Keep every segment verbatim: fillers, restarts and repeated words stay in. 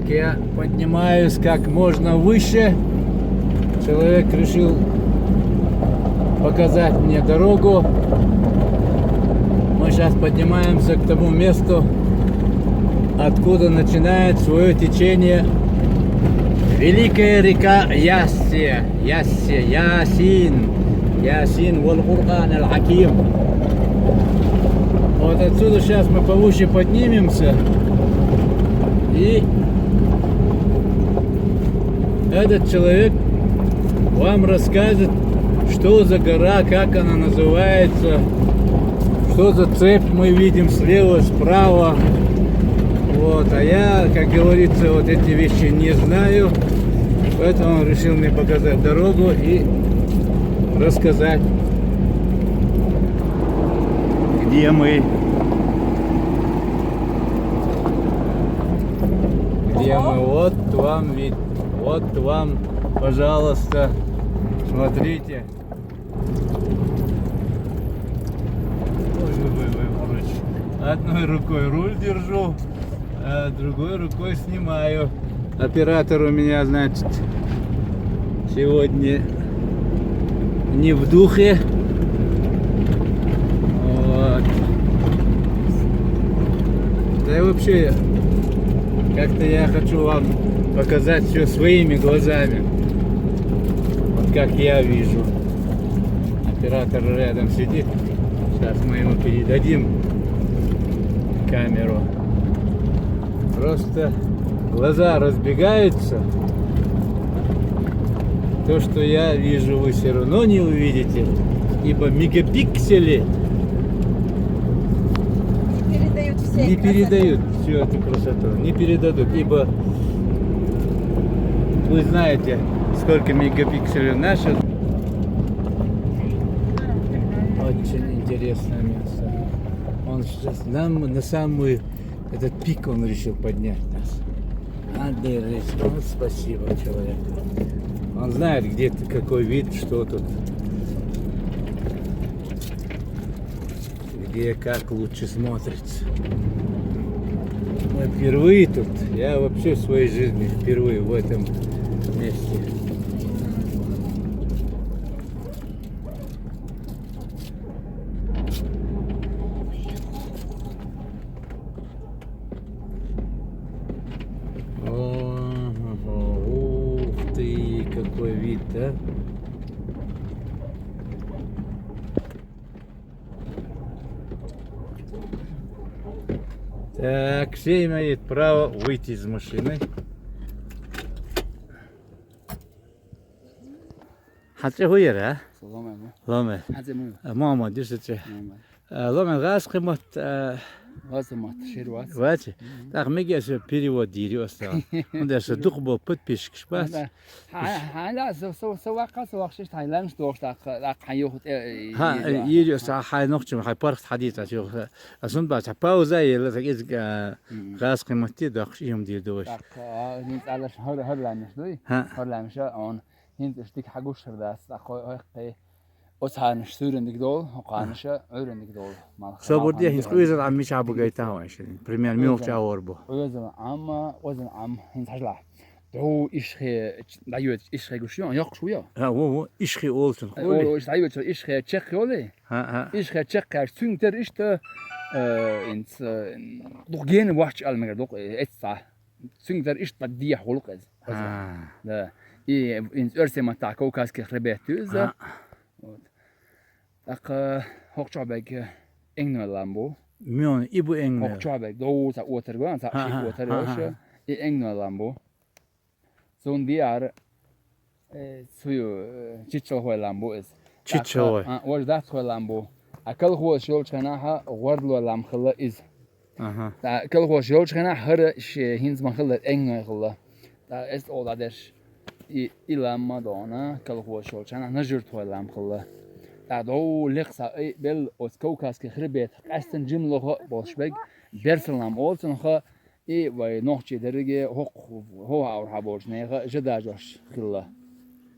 Я поднимаюсь как можно выше. Человек решил показать мне дорогу. Мы сейчас поднимаемся к тому месту, откуда начинает свое течение великая река Яссия. Яссия, Ясин. Ясин вал Куран аль Хаким. Вот отсюда сейчас мы повыше поднимемся. И этот человек вам расскажет, что за гора, как она называется, что за цепь мы видим слева, справа. Вот, а я, как говорится, вот эти вещи не знаю, поэтому он решил мне показать дорогу и рассказать, где мы. Где мы? Вот вам вид. Вот вам, пожалуйста. Смотрите. Ой, ой, ой, ой, короче. Одной рукой руль держу, а другой рукой снимаю. Оператор у меня, значит, сегодня не в духе. Вот. Да и вообще, как-то я хочу вам показать все своими глазами. Вот как я вижу. Оператор рядом сидит. Сейчас мы ему передадим камеру. Просто глаза разбегаются. То, что я вижу, вы все равно не увидите, ибо мегапиксели Не передают все. Не передают всю эту красоту, не передадут, ибо вы знаете, сколько мегапикселей наших. Очень интересное место. Он сейчас нам на самую этот пик он решил поднять нас. Адрес. Вот спасибо человеку. Он знает, где ты, какой вид, что тут. Где как лучше смотрится. Мы впервые тут. Я вообще в своей жизни впервые в этом месте. О, ух ты, какой вид, да? Так, все имеют право выйти из машины. Хьан цӀи хӀу яра? Салам алейкум. Ломе. Хьан цӀи муй? Мама, дюсаце. Ломе газ къимат Ваза мат шир ваз. Вачи. Так, меге се перевод дири остава. Унда се дукъ бо подписчикаш бас. Хьан ла со со со вакъа со вахшиш тайлан что так так хьан юхт. Ха, ири оста хай нохчим, хай парк хадит ас юх. Асун бас пауза ела так из газ къиматти дохш юм дир довш. Так, нин цалаш хор хор ланиш дуй. Ха. Хор ланиш он. Нин штик хагуш шардас так хой хой. Оцанаш сюрендик дол, ханаш уйрендик дол. Собурди хин къуйзал ам мича бугайта ваншин. Пример миох чавор бу. Озан ам, озан ам хин сажла. Ду ишхе дайот ишхе гушион, йоқшуя. Ха, во, во, ишхи олчун. О, иш дайот ишхе чек ёле. Ха, ха. Ишхе чек каш цюнтер ишта инц дух ген вач алмагар дух эцса. Цюнтер ишта дия хулук эз. Ха. Да. И инц өрсе мата кавказский хребет тюз. Ха. Вот. Так хокчо бек энгнер ламбу. Мион ибу энгнер. Хокчо бек доу са отер гуан са Ха, шик ха, отер ха, ош. ха. И энгнер ламбу. Зун диар сую чичел хой ламбу эз. Чичел хой. А, вож дат хой ламбу. А колхоз шолчхана ха гордло лам хыла из. Ага. Та колхоз шолчхана хара ше хинз махыла энгнер хыла. Та эс ола деш. И илам мадона колхоз шолчхана нажур хой лам хыла. Та доу лекса и бел от кавказский хребет къастын жимлохо болшбек берсалам олцун ха. И вай нохчи дерге хох хо авр хаболчнега жидажош хилла.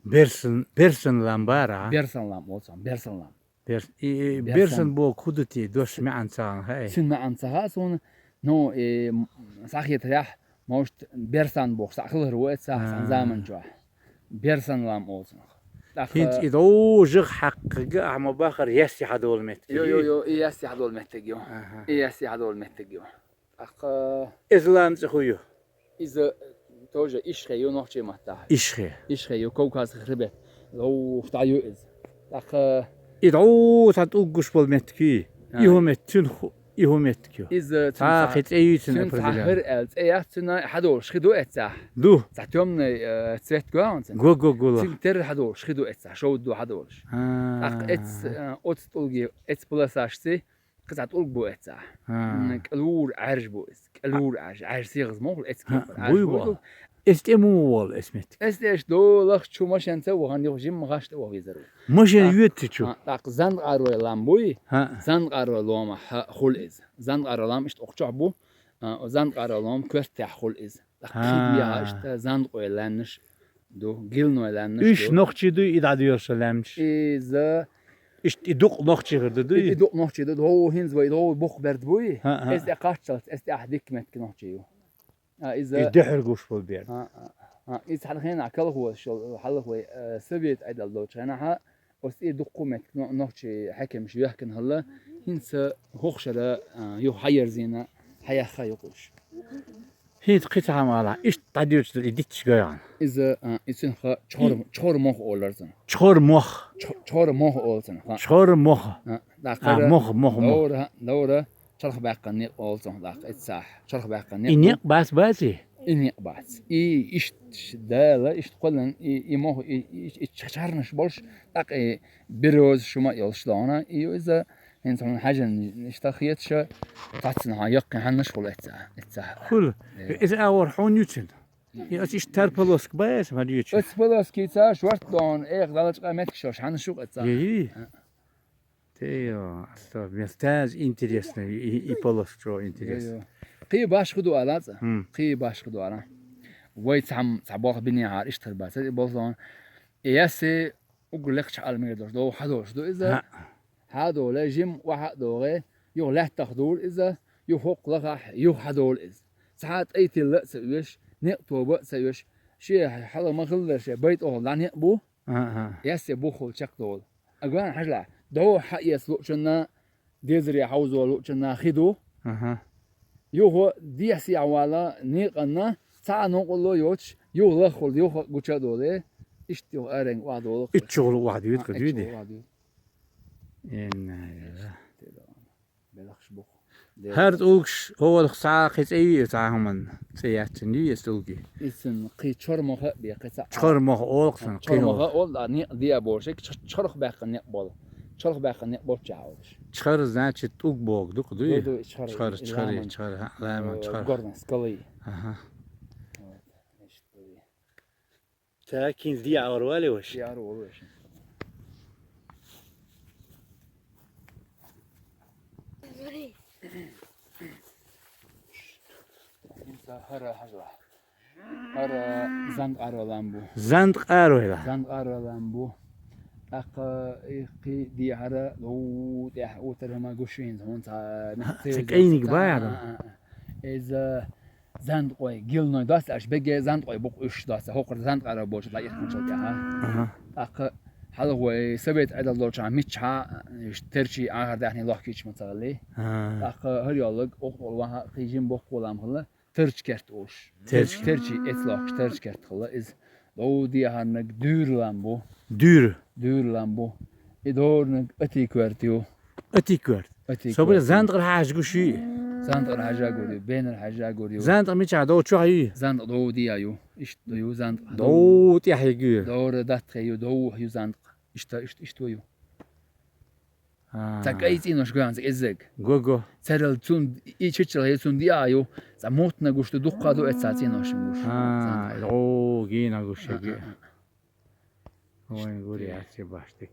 Берсен, берсен ламбара. Берсалам олцун, берсалам. Берс и Берсен. Берсен бо кудути дош мянцан хай. Син мянцаха сон но э сахет рях Может, Берсан бохуш цхьаъ хилар ву эццахь цхьана заман чохь. Берсан лам олу цунах. ТӀаккха хӀинца и дӀужах хьакхага ахьа ма бахара ясси хьадолу меттиг. Йо, йо, йо, и ясси хьадолу меттиг ю. Аха. И ясси хьадолу меттиг ю. ТӀаккха иза лам цӀе хӀун ю? Иза тоже ишхе ю нохчийн маттахь. Ишхе. Ишхе ю, Кавказ хребет. Лов, тӀе ю иза. ТӀаккха и дӀу цхьа тӀулг гуш болу меттиг ю. И хӀун меттиг, цуьнан ху-, и хӀун меттиг ю? Иза цуьнан цхьа, цхьа кхин цӀе ю цуьнан, цуьнан цхьа определённо. ХӀара аьлла цӀе яц, цуьнан хьадолуш хи ду эццахь. Ду. Цхьа тёмный, э, цвет гоьгӀна цуьнан. Го, го, го, лах. Цуьнан терра хьадолуш хи ду эццахь, шовда ду хьадолуш. А. ТӀаккха эц, э, оцу тӀулге, эц полосашций, кхин цхьа тӀулг бу эццахь. А. М, кӀелура Ӏаьржа бу иза. КӀелура Ӏаьржа, Ӏаьржа сихаза ма ву, эц кепара Ӏаьржа буй бу боху. Иза. Эс тӀе муха волу эс меттиг? Эс тӀе иштта долахчу машенца вахана, юха жимма гӀаш тӀе ваха везар ву. Машен йоьдучу? ТӀаккха, а, тӀаккха Зандкъарой лам буй? ХӀаъ. Зандкъарой лома хьа-, хуьлу иза. Зандкъарой лам иштта окху чохь бу, а, Зандкъарой лома коьртехь хуьлу иза. ТӀаккха кхин дехьа иштта Зандкъой лаьмнаш ду, Гилной лаьмнаш ду. Уьш нохчий дуй, и дӀадоьрзуш лаьмнаш? Иза иштта и дукъ нохчий хир ду, дуй? И, и дукъ нохчий ду, хӀо хӀинца вай, хӀо бухберд буй? ХӀаъ, хӀаъ. Эс тӀе кхаччалц, эс тӀехь дикка меттиг нохчий ю. А, иза, иза дуьхьал гуш болу бер. А, а, а, иза хьалхенахь калхоша йолу, хьалха вай, э, совет Ӏедал долчу хенахь, оцу тӀе дуккха меттиг но-, нохчий хьаькамаш йоьхкина хилла, хӀинца хӀокху шара, а, юха хьаерзийна, хьаяьхна юкъуш. ХӀинца кхин цхьа хӀума алахь, иштта дӀадоьдуш дара и дитташ гайхьана. Иза, а, и цуьнан ха Чхор-, Чхор-Мох олар цунах. Чхор-Мох? Чхо-, Чхор-Мох олу цунах, ха. Чхор-Мох. А, даккхара, а, Мох, Мох, Мох. Довра, довра. Чарх баьккхина некъ олу цунах тӀаккха, эццахь. Чарх баьккхина некъ. И некъ бац, бац и? И некъ бац. И иштта Дала, иштта кхоьллина, и, и мох, и, и, и чарнаш болуш, тӀаккха и берёза шума а йолуш догӀана, и ю иза, хӀинца хьуна хьаьжна иштта хеташ, цхьаццанхьа яккхий хьаннаш хуьлу эццахь, эццахь. Хуьлу. Э. Иза агӀор хьуна ю цуьнан? И оцу иштта тар полоска баьса, ма дечу? Оцу полоскица шорта догӀана, эха далачкъа меттигаш йолуш хьаннаш ю эццахь. Йий. А. Тейо, астагфир, мне тоже интересно, и, и, и полос чо интересно. Йо, йо. Кхин башха ду ала цӀа. Хм. Кхин башха ду ала. Вай цхьам-, цхьа болх бинехьара иштта хир бац, и болх дон. И ясси уггар лекхача Ӏалмера долуш, дов хьадолуш ду иза. ХӀаъ. Хьадоле, жим охьа а догӀе, юха лаьттах дура иза, юха хӀокху лахахь, юха хьадолу иза. Цхьа а тӀай тилла а ца оьшу, некъ тоба а ца оьшу. Шен хьала ма-хиллара, шен байтӀахула дӀа некъ бу. А, а. Яссе буххула чекхдолу. Агван хьажалахь, дов хьаэца луучунна, дезаре хьовзо луучунна хи ду. Аха. Юха дехьа-сехьа вала некъанна, цхьа а новкъарло йоцуш, юха лаххула, юха гуча а доле, иштта юха аренга охьадолу. Итт чухула охьадуьйду, а, кху итт дуьйди? Чухула охьадуьйду. Инна лилла. Белахаш бу-кх. ХӀара тӀулгаш хӀокху цхьа а кхин цӀе ю и цхьа хӀуманна? ЦӀе яц цуьнан, ю иза тӀулгий? Иза цуьнан кхин Чхор-Мох а бен, кхин цхьа а. Чхор-Мох олу-кх цунах, кхин хӀума. Чхор-Мох олу, а, некъ диа бохуш, чхарх баьккхина некъ болу. Чхарх баьккхина некъ болччахьа олуш. Чхар, значит, тӀулг бохург ду-кх, дуй? Ду, ду, чхар, чхар, и чхар, ламан, чхар, хӀаъ, ламан, э, чхар. Горная скала. Аха. Вот. Иштта ду. Так, хӀинца дехьа ара валий ваша? Дехьа ара валий ваша. ХӀинца хӀара хьажа. ХӀара Зандкъарой лам бу. Зандкъарой лам. Зандкъарой лам бу. ТӀаккха и кхин дехьара, лов тӀехь утар хӀума гуш ву хӀинца, хӀунца. Ца кӀайниг баьхьара? А, а, а. Иза Зандкъой, Гилной доцца аьлча, бегге Зандкъой бу-кх уьш доцца, хӀокхара Зандкъарой бохучу дӀаэцначул тӀаьхьа. Аха. ТӀаккха хьалха вай совет Ӏедал долчохь миччахьа, иштта Терчий, Ахардаьхний лохкийча ма ца хиллий. А. ТӀаккха хӀара йоллаг, укх тӀе ваха кхин жима боккха лам хилла, Терча керт олуш. Терча. Терчий эца лохкуш, Терча керт хилла иза. Дов дехьарнаг Дуьйра лам бу. Дуьйра? Дуьйра лам бу. И дорнаг Атий коьрта ю. Атий коьрта? Атий коьрта. Собар Зандкъара хьажа гуш ю? Зандкъара хьажа гур ю, Бенара хьажа гур ю. Зандкъа мичахь, дов чохь ю? Зандкъа дов диа ю. Иштта ю Зандкъа. Дов тӀехь ю. Дора датхе ю, дов ю Зандкъа. Иштта, иштта, иштта ю. А. Цхьа кӀай цӀенош гоьгӀна, цхьа кӀеззиг. Го, го. Церал цунна, и чиччалхе цунна диа ю. Цхьа мутна гуш ду, дуккха ду эццахь цӀенош гуш. А, Зандкъа. О, гина гуш ю. А, а, а. Вайн гур яц и баштик.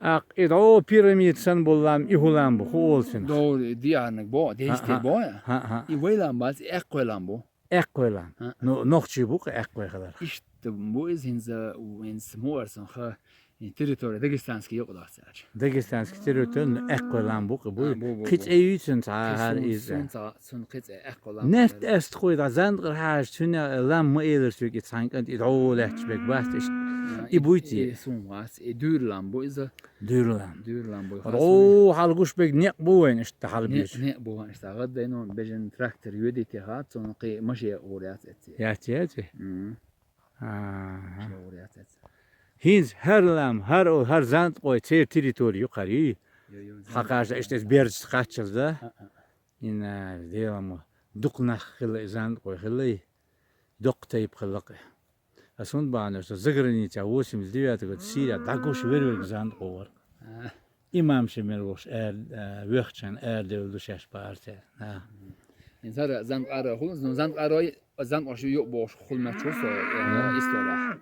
Аккха и дӀо пирамида санна болу лам, и хӀун лам бу, хӀун олу цунах? Дов дехьарнаг бу, деза тера бу. ХӀаъ, хӀаъ. И вай лам бац, и аьккхой лам бу. Аьккхой лам. ХӀаъ. Ну, нохчий бу-кх аьккхой хилар. Иштта бу иза, хӀинца, хӀинца муъар сан ха, И территория дагестанский юкъа дац аьлча. Дагестанский территория, ну, аьккхой лам бу-кх, буй. А, бу, бу, кхы бу. ЦӀе юй цун цхьа хӀара иза. Цун цхьа, цун кхы цӀе аьккхой лам. Нефть эста хуй да, зандкъара хьажа, цуьнан лам ма элира соьга, и цхьан кӀант, и дӀо лаьтташ бег бац, иштта. А, и буй те? И сун вац, и дуьйра лам бу иза. Дуьйра лам. Дуьйра лам бу. О, хьал гуш бег некъ бу вайн, иштта хьал бийш. Некъ бу вайн, иштта гӀаддайно, бежан трактор йоьдий техьа, цунна кхы машен гӀур яц эцце. Яц, яц. Мгм. Аха. ХӀинца хӀара лам, хӀара, хӀара зандкъой церан территори ю-кх хӀара, и? Йо, йо, хьакхажа, иштта берза кхаччалца, да? А, а. Ина, Дела мо, дукха нах хилла и зандкъой хилла и. Доккха тайпа хилла-кх. Ас хӀунда бахьана, со заграниця восемьдесят девятый год Сирия дӀагуш вервелга зандкъо вара. А. Имам Шемер волуш ара, а, вехчан арадевлла ду шаьш бахьара церан. А. Ин сара зандкъаро хула, ну, зандкъарой, зандкъош ю бохуш хула мачо со, э, история.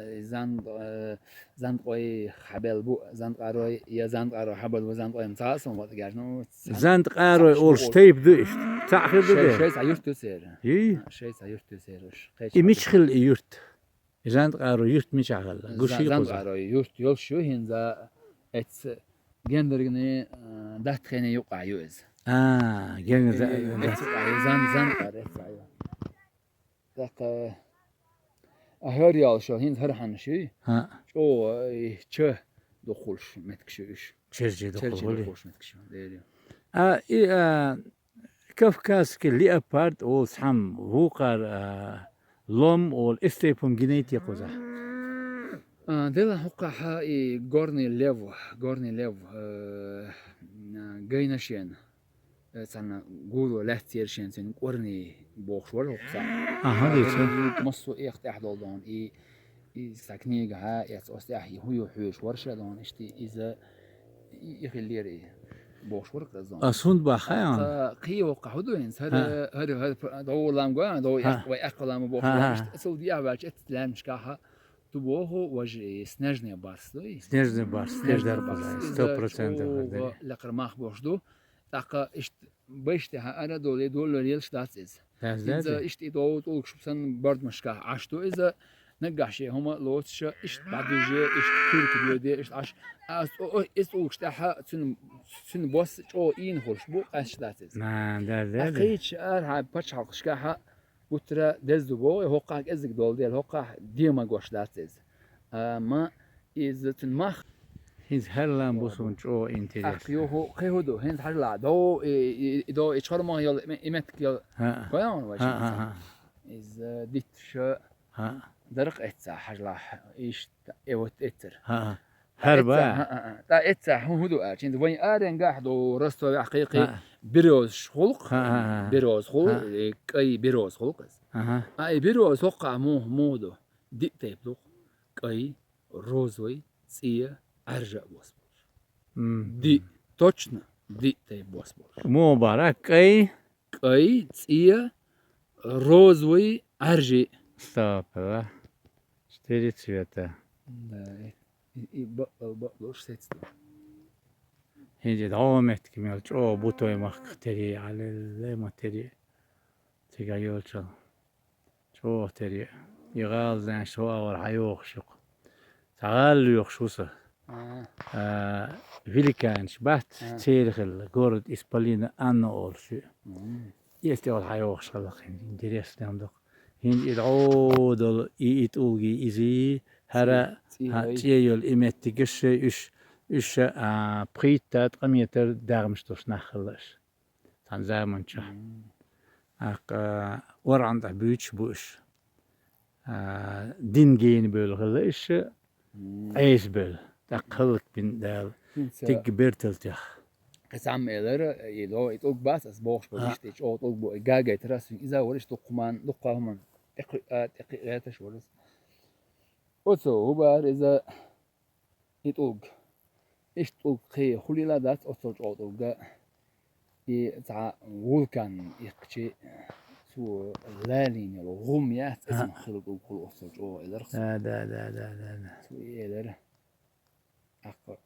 Э, зан-, э, зандкъой хьабел бу, зандкъарой, я зандкъаро хьабел бу, зандкъой ца сон вот гаш, ну, зан-, зандкъарой ца олуш шо тайп ду иштта. Ца хир ду шей, де? Шей ца юрт ду церан. Йий? Шей ца юрт ду церан. И мича хилла и юрт? И зандкъаро юрт мичахь хилла? Гуш йий кхуза? Зандкъаро юрт йолуш ю, хӀинца эцца гендаргни, а, даттахене юкъахь ю иза. А, генга за-, э, эцца юкъахь ю, зан-, зандкъаро эцца ю. ТӀаккха, а, хӀара ялш йолу, хӀинца хӀара хьанаш юй? ХӀаъ. ЧӀогӀа, э, ча дукхулуш меттигаш ю уьш. Чержи дукхулуш меттигаш ю, дера ю. А, и, а, Кавказский леопард олу цхьамма вукхара, а, лом олу эстепум гинайтекхуза. А, делан хӀокхахь и горный лев, горный лев, э, а, гайна шена, э, цхьана гуро лаьццера шена цуьнан кӀорни бохуш вара хӀокху цхьаъ. Аха, дийца. Массо а эха тӀехь долу дона и И сан книгахьа эца оцу тӀехь и хӀун ю хьоьжуш вара ша дона, иштта иза и, и хиллера и бохуш вара казон. Ас хӀунда баха а? Кхийо кху хӀун ду хӀинца? ХӀара, хӀара, хӀара, дов лам го, дов вай эккха лам бохуш вара. Иштта цул диъа ваьлча эццу лаьмнашкахьа ду боху, важа и снежный барс ду и. Снежный барс, снежный барс, сто процентов. Иза чӀогӀа лекхара мах бохуш ду. ТӀаккха иштта Беш тӀехьа ара доле, доллар елаш дац иза. ХӀинца иштта и дов тӀулгаш санна бардмашкахь Ӏаш ду иза, наггахь шен хӀума лоцуша, иштта дӀадуьже, иштта куьрка доьде, иштта Ӏаш. Ас о, о, иза тӀулгаш тӀехьа цуьнан, цуьнан бос чӀогӀа ийна хуьлуш бу, къаьсташ дац иза. А, да, да, да. Кхечу арахьа пачхьалкхашкахьа гуттара деза ду боху, хӀокхахь кӀезиг долу дела, хӀокхахь дема гош дац иза. Амма иза цуьнан мах. ХӀинца хӀара лам бу суна чӀогӀа интересно. Ахь юху кхин хӀун ду? ХӀинца хьажалахь, дов и, и, и дов и чхормах йолу, и меттиг йолу. ХӀаъ. ХьоьгӀун вай хӀаъ, хӀаъ, хӀаъ. Иза дитташ дарх эццахь хьажалахь, иштта, э, вот эццара. ХӀаъ. ХӀара ба? ХӀаъ, хӀаъ, хӀаъ. ТӀа эццахь хӀун, хӀун ду аьлча, хӀинца вайн аренгахь ду, Ростовехь кхайкхий, хӀаъ, берозаш гӀуллакх, хӀаъ, хӀаъ, хӀаъ, берозаш гӀуллакх, хӀаъ, э, кӀай берозаш гӀуллакх иза. ХӀаъ. А и берозаш хӀокхахь муха, муха ду? Диъ тайпа ду-кх. КӀай, розовый, цӀе, Ӏаьржа а бос болуш. Мгм. Диъ, точно диъ тайпа бос болуш. Муха бара, кӀай? КӀай, цӀе, розовый, Ӏаьржи. Стоп, да? Четыре цвета. Да, и, и, и бакъал бакъалуш сецду. ХӀинца дӀо меттиг мел чӀогӀа бу той махках тери, Ӏалеллай ма тери. Цига йолчал. ЧӀогӀа тери. И гӀала, знаешь, хӀо а вара хьайохуш ю-кх. Цхьа гӀала лоьхуш ву со. А. А, великанаш бац, а, церан хилла, город Исполина Анна олуш ю. Мгм. Эс тӀехула хьайохуш хилла-кх, интересно ду-кх. ХӀинца и дӀо долу и, и тӀулгий изий, хӀара, цӀе, цӀе, хӀа, вай, цӀе йолу и меттигаш, уьш, уьш, а, пхийтта ткъа метр дагӀмаш долуш нах хилла уьш. Цхьана заманчохь. Мгм. ТӀаккха, а, ОргӀан тӀехь буьйцуш бу уьш. А, дин гена бевлла хилла уьш, мгм, Ӏеса бевлла. ТӀаккха хӀаллакбина Дала. ХӀинца тигга берталтех. Кхин цхьамма элира, и до, и тӀулг бац ас бохуш бу, а, иштта и чӀогӀа тӀулг бу, и гагайтара ас иза вара, иштта дуккха хӀуман, дуккха хӀуман тӀекхи-, а, тӀекхиъ гӀерташ вара иза. Оцо хӀун бара иза? И тӀулг. Иштта тӀулг кхин хуьлийла дац оццул чӀогӀа тӀулга. И цхьа вулкан иккхичи, цо лалийна йолу гӀум яц, а, иза ма хила тӀулг хуьлу оццул чӀогӀа элира. Да, да, да, да, да, да. Цо и элира. ТӀаккха